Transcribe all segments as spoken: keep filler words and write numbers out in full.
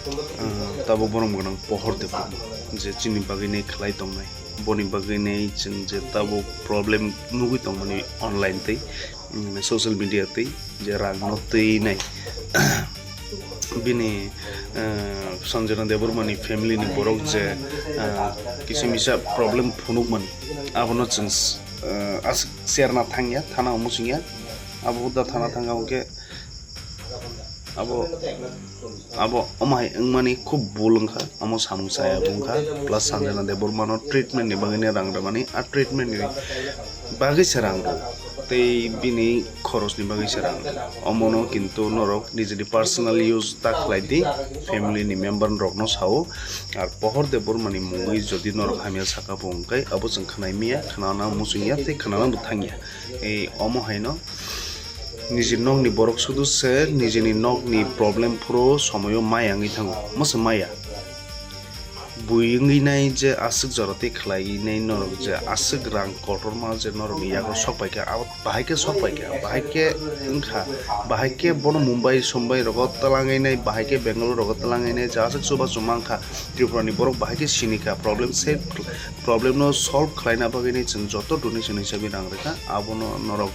ah, tabuk borom gwnang Pohor Debbarma je chini bagwinai khlai tongnai, boni bagwinai chwng je tabuk problem nugwi tongmani online tei, mm, social media tei je rang no twi nai. Bini, ah, Sanjana Debbarma ni family ni borok je, ah, kisa misa problem phunukmani, abono chwng, ah, as-, share na thangya, thana omo singya, abo huda thana thangya hwnkhe abo, abo omo hai wngmani khub bul wngkha, omo samung chaya bo wngkha, plus Sanjana Debbarma no treatment ni bagwi ni rang rwmani, a treatment ni bagwi se rang rw, tei bini khorosni bagwi se rang rw. Omono kintu norok nijini personal use ta khlai di, family ni member rokno sao. Ar Pohor Debbarma ni mungwi jodi norok hamya saka bo wngkhe abo chwng khwnai maya, khwnana muchung ya tei khwnana bo thang ya. Ei omo haino nijini nokni borok sudu se nijini nokni problem phuru somoyo mai wngwi thango, omo se maya. Bui wngwi nai je aswk jora tei khlai nai norok je aswk rang kotorma je norokni yago sok pai kha, abo bahai khe sok pai kha, bahai khe wngkha, bahai khe bono Mumbai Sombai rogo twlangwi nai, bahai khe Bangalore rogo twlangwi nai, je aswk chubachu mankha Tripura ni borok bahai khe sini kha, problem se, problem no solve khlaina bagwi nai chwng joto donation hisabe rang rwkha, abono norok,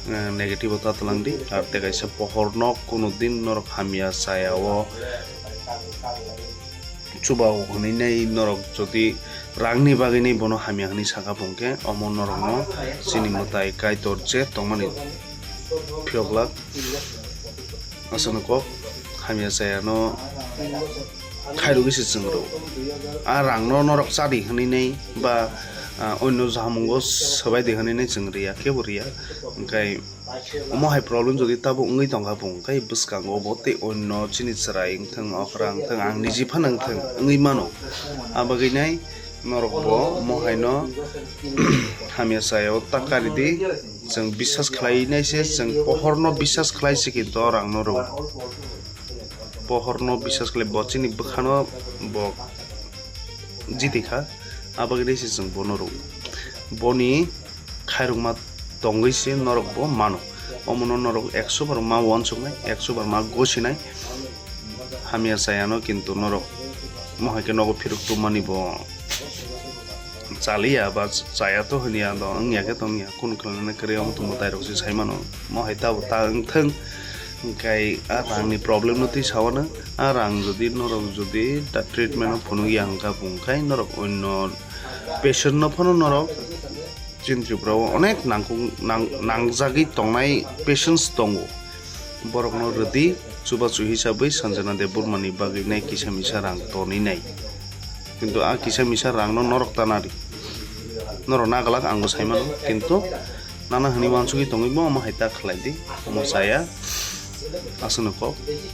eh, negative o ta twlang di, ar tei kaisa Pohor no kuno din norok hamya chaya o chuba o hwnwi nai norok jodi rangni bagwi nai bono hamya hwnwi saka bo hwnkhe omo norokno chini mwtai Kaitor je tongmani phiyok glak aswkno kok hamya chaya no khairogwi se chwng rw. A rangno norok chadi hwnwi nai ba, ah, onno jamungo swbai di hwnwi nai chwng riya, kebo riya. Hwnkhe omo hai problem jodi tabuk wngwi tongkha bo, hwnkhe bwskango bo tei onno chini chwrai wngthang, okra wngthang, ang niji phano wngthang wngwi mano. Abagwi nai norok bo omo haino hamya chaya o ta kari di. Chwng biswas khlai nai se, chwng Pohor no biswas khlai se, kintu o rang no rw. Pohor no biswas khlai bo chini bwkha no bo jiti kha, abagwi nai se chwng bono rw. Boni khairokma tongwi se norok bo mano. Omono norok ekso bar ma uansuknai, ekso bar ma gosinai. Hamya chayano kintu norok mohai khe nogo phirok tummani bo chaliya ba chaya to hwnwi ya do wngya khe tongya, kunu khlainani kwrwi omo tongmo tairok se sai mano, mohai tabo ta wngthwng. Hwnkhe a rangni problem no twi sawano, a rang jodi norok jodi da treatment o phunukya hwnkha bo hwnkhe norok onno patient no phano norok chini Tripura o onek nangkuk-, nang-, nangjagwi tongnai patients tongo. Borokno rwdi chubachu hisabwi Sanjana Debbarma ni bagwi nai kisa misa rang tonwi nai. Kintu a kisa misa rang no norok ta nari. Norok naglak ang bo sai mano, kintu nana hwnwi uansugwi tongwi bo omo hai ta khlai di, omo chaya aswkno kok.